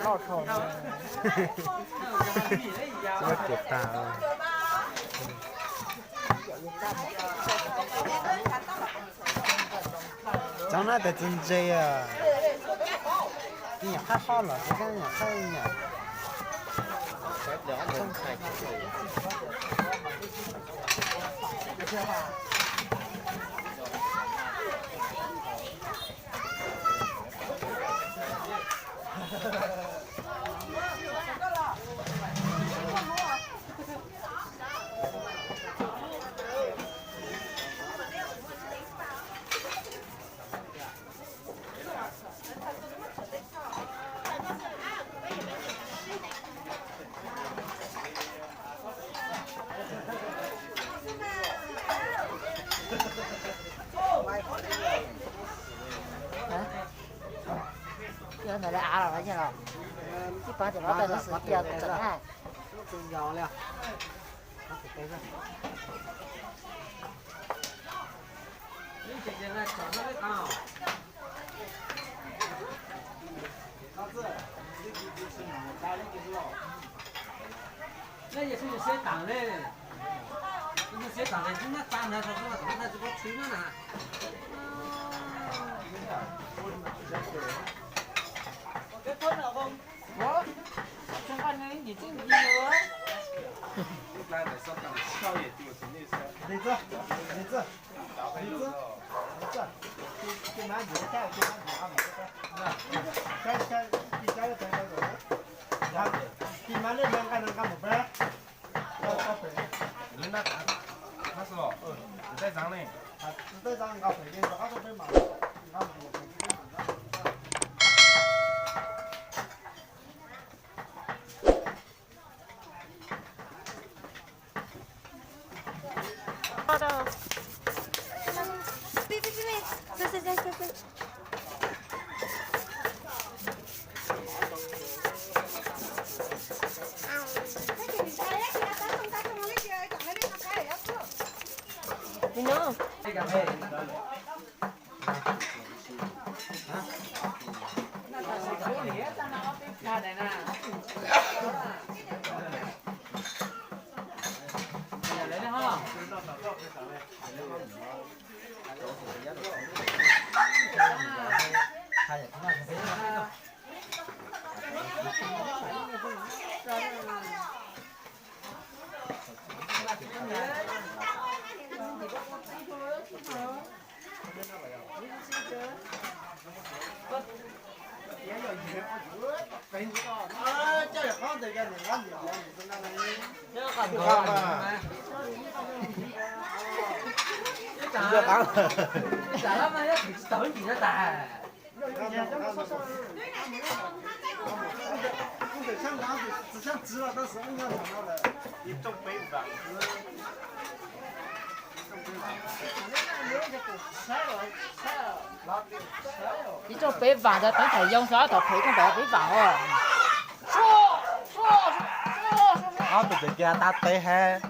Loj dhau, tsis muaj kiag tag. Cov no tas tsis ntse, nyuam qhuav qhob los tsis nyuam qhuav nyuam. Ntawd lawv av los los yeej los, ib pab tias los tau tus xwm cia tseem na. Ib tsoom peb vam ntawd teeb thais yoo xwb, thaum phem tsoom peb vam os. Ob tug tseem cia tau teb hab.